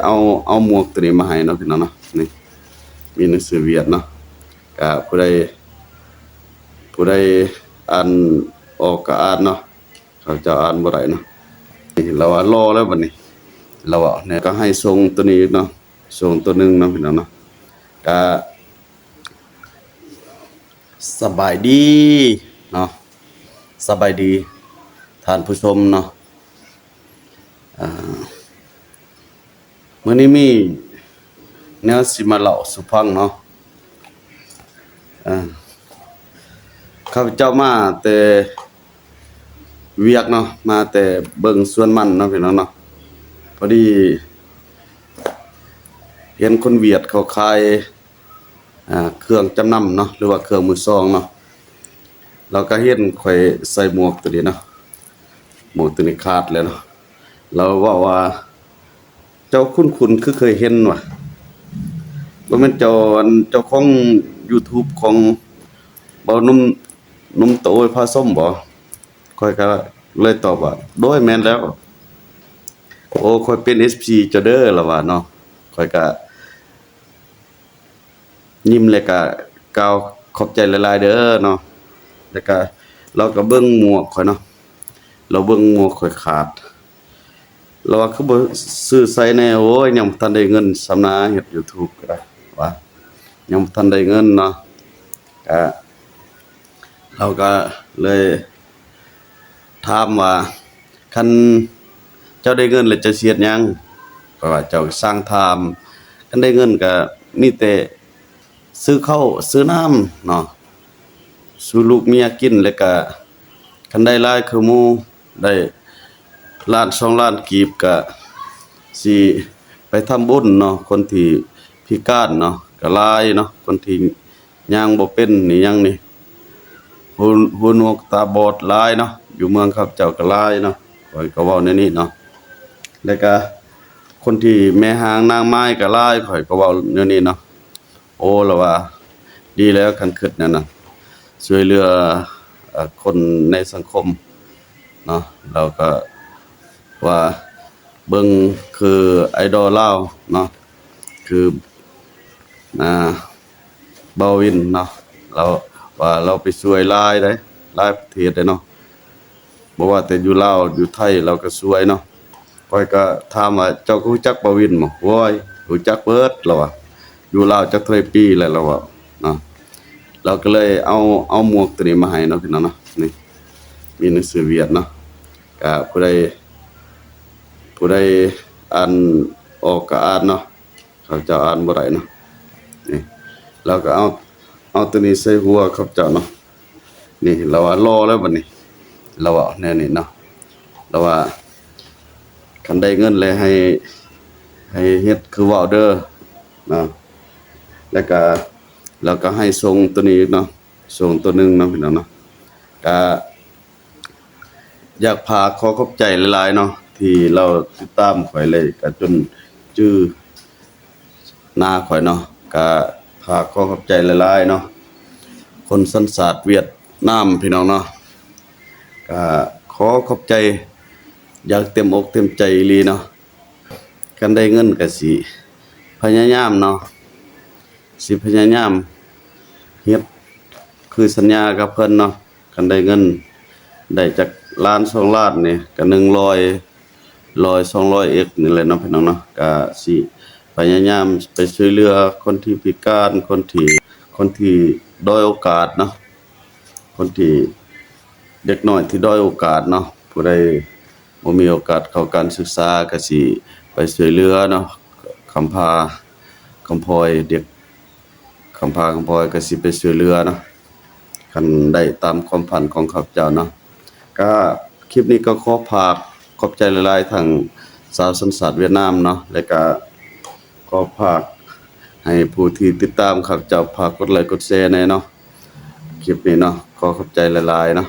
ເອົາ ເອົາໝວກໂຕນີ້ມາໃຫ້ເນາະ ພີ່ນ້ອງເນາະ. ນີ້ ມີໜັງສືຫວຽດເນາະ. ກະຜູ້ໃດ ຜູ້ໃດອ່ານອອກກະອ່ານເນາະ, ຂ້າພະເຈົ້າອ່ານບໍ່ໄດ້ເນາະ. ນີ້ລາວວ່າລໍແລ້ວບັດນີ້ ລາວວ່າແນວ ກະໃຫ້ສົ່ງໂຕນີ້ເນາະ, ສົ່ງໂຕໜຶ່ງເນາະ ພີ່ນ້ອງເນາະ. ກະ ສະບາຍດີເນາະ, ສະບາຍດີທ່ານຜູ້ຊົມເນາະ. ອ່າ ມື້ນີ້ມີແນວຊິມາເລົ່າສູ່ຟັງເນາະ. ອ່າ ຂ້າພະເຈົ້າມາແຕ່ວຽກເນາະ, ມາແຕ່ເບິ່ງສວນມັນເນາະ ພີ່ນ້ອງເນາະ. ພໍດີເຫັນຄົນຫວຽດເຂົາຂາຍ ອ່າ ເຄື່ອງຈຳນຳເນາະ ຫຼືວ່າເຄື່ອງມືສອງເນາະ. ລາວກະເຫັນຂ້ອຍໃສ່ໝວກໂຕນີ້ເນາະ, ໝວກໂຕນີ້ຂາດແລ້ວເນາະ. ລາວເວົ້າວ່າ ເຈົ້າຄຸ້ນໆ ຄືເຄີຍເຫັນຫວາ? ບໍ່ແມ່ນເຈົ້າ ອັນ ເຈົ້າຂອງຢູທູບຂອງເບົາໜຸ່ມ ໜຸ່ມຕະໂອຍພາຊົມບໍ່? ຂ້ອຍກະເລີຍຕອບວ່າ ໂດຍ ແມ່ນແລ້ວ. ໂອ້ ຂ້ອຍເປັນເອັຟຊີເຈົ້າເດີ ລາວວ່າເນາະ. ຂ້ອຍກະ ຍິ້ມ ແລ້ວກະກ່າວຂອບໃຈຫຼາຍໆເດີເນາະ. ແລ້ວກະລາວກະເບິ່ງໝວກຂ້ອຍເນາະ, ລາວເບິ່ງໝວກຂ້ອຍຂາດ ລາວວ່າ ຄືບໍ່ຊື້ໃສ່ແດ່? ໂອ້ຍ ຍັງບໍ່ທັນໄດ້ເງິນຊ້ຳນາ ເຮັດຢູທູບກະໄດ້ ວ່າ ຍັງບໍ່ທັນໄດ້ເງິນເນາະ. ກະ ລາວກະເລີຍຖາມວ່າ ຄັນເຈົ້າໄດ້ເງິນແລ້ວເຈົ້າຊິເຮັດຫຍັງ? ເພາະວ່າເຈົ້າກະຊ່າງຖາມ, ຄັນໄດ້ເງິນກະມີແຕ່ຊື້ເຂົ້າຊື້ນ້ຳເນາະ ສູ່ລູກເມຍກິນ. ແລ້ວກະຄັນໄດ້ຫຼາຍຄືໝູ່ ໄດ້ລ້ານສອງລ້ານກີບ ກະຊິໄປທຳບຸນເນາະ. ຄົນທີ່ພິການເນາະກະຫຼາຍເນາະ, ຄົນທີ່ ຍ່າງບໍ່ເປັນນີ້ຫຍັງນີ້ ຫູ ຫູໜວກຕາບອດຫຼາຍເນາະ, ຢູ່ເມືອງຂ້າພະເຈົ້າກະຫຼາຍເນາະ, ຂ້ອຍກະເວົ້າແນວນີ້ເນາະ. ແລ້ວກະຄົນທີ່ແມ່ຮ້າງນາງໝ້າຍກະຫຼາຍ, ຂ້ອຍກະເວົ້າແນວນີ້ເນາະ. ໂອ້ ລາວວ່າ ດີແລ້ວ ຄັນຄິດແນວນັ້ນ ຊ່ວຍເຫຼືອ ເອີ ຄົນໃນສັງຄົມເນາະ. ລາວກະວ່າ ເບິ່ງຄືໄອດອລລາວເນາະ ຄື ອ່າ ບ່າວວິນເນາະ, ລາວວ່າລາວໄປຊ່ວຍຫຼາຍໃດ ຫຼາຍປະເທດໃດເນາະ, ບໍ່ວ່າແຕ່ຢູ່ລາວຢູ່ໄທລາວກະຊ່ວຍເນາະ. ຂ້ອຍກະຖາມວ່າ ເຈົ້າກະຮູ້ຈັກບ່າວວິນບໍ່? ໂອ້ຍ ຮູ້ຈັກເບິດ ລາວວ່າ. ຢູ່ລາວຈັກເທົ່າໃດປີແລ້ວ ລາວວ່າເນາະ. ລາວກະເລີຍເອົາ ເອົາໝວກໂຕນີ້ມາໃຫ້ເນາະ ພີ່ນ້ອງເນາະ. ນີ້ ມີໜັງສືຫວຽດເນາະ, ກະຜູ້ໃດ ຜູ້ໃດອ່ານອອກກະອ່ານເນາະ, ຂ້າພະເຈົ້າອ່ານບໍ່ໄດ້ເນາະ. ນີ້ ລາວກະເອົາ ເອົາໂຕນີ້ໃສ່ຫົວຂ້າພະເຈົ້າເນາະ. ນີ້ລາວວ່າລໍແລ້ວບັດນີ້ ລາວເວົ້າແນວນີ້ເນາະ. ລາວວ່າ ຄັນໄດ້ເງິນແລ້ວໃຫ້ ໃຫ້ເຮັດຄືເວົ້າເດີເນາະ. ແລ້ວກະ ລາວກະໃຫ້ສົ່ງໂຕນີ້ເນາະ, ສົ່ງໂຕໜຶ່ງເນາະ ພີ່ນ້ອງເນາະ. ກະ ຢາກຝາກຂໍຂອບໃຈຫຼາຍໆເນາະ ທີ່ລາວຕິດຕາມຂ້ອຍ ແລະກະຈົນຈື່ໜ້າຂ້ອຍເນາະ. ກະຝາກຂໍຂອບໃຈຫຼາຍໆເນາະ ຄົນສັນຊາດຫວຽດນາມ ພີ່ນ້ອງເນາະ. ກະຂໍຂອບໃຈຢ່າງເຕັມອົກເຕັມໃຈອີ່ຫຼີເນາະ. ຄັນໄດ້ເງິນກະຊິພະຍາຍາມເນາະ, ຊິພະຍາຍາມເຮັດຄືສັນຍາກັບເພິ່ນເນາະ. ຄັນໄດ້ເງິນ ໄດ້ຈັກລ້ານສອງລ້ານນີ້ ກະໜຶ່ງຮ້ອຍ ຮ້ອຍ ສອງຮ້ອຍເອັກນີ້ແຫຼະເນາະ ພີ່ນ້ອງເນາະ. ກະຊິພະຍາຍາມໄປຊ່ວຍເຫຼືອຄົນທີ່ພິການ, ຄົນທີ່ ຄົນທີ່ດ້ອຍໂອກາດເນາະ, ຄົນທີ່ ເດັກນ້ອຍທີ່ດ້ອຍໂອກາດເນາະ, ຜູ້ໃດບໍ່ມີໂອກາດເຂົ້າການສຶກສາ ກະຊິໄປຊ່ວຍເຫຼືອເນາະ. ຄຳພາຄຳພອຍ ເດັກ ຄຳພາຄຳພອຍກະຊິໄປຊ່ວຍເຫຼືອເນາະ ຄັນໄດ້ຕາມຄວາມຝັນຂອງຂ້າພະເຈົ້າເນາະ. ກະຄລິບນີ້ກະຂໍຝາກຂອບໃຈຫຼາຍໆ ທັງຊາວສັນຊາດຫວຽດນາມເນາະ ແລະກະຂໍຝາກໃຫ້ຜູ້ທີ່ຕິດຕາມຂ້າພະເຈົ້າ ຝາກກົດໄລກົດແຊແດ່ເນາະ ຄລິບນີ້ເນາະ. ຂໍຂອບໃຈຫຼາຍໆເນາະ.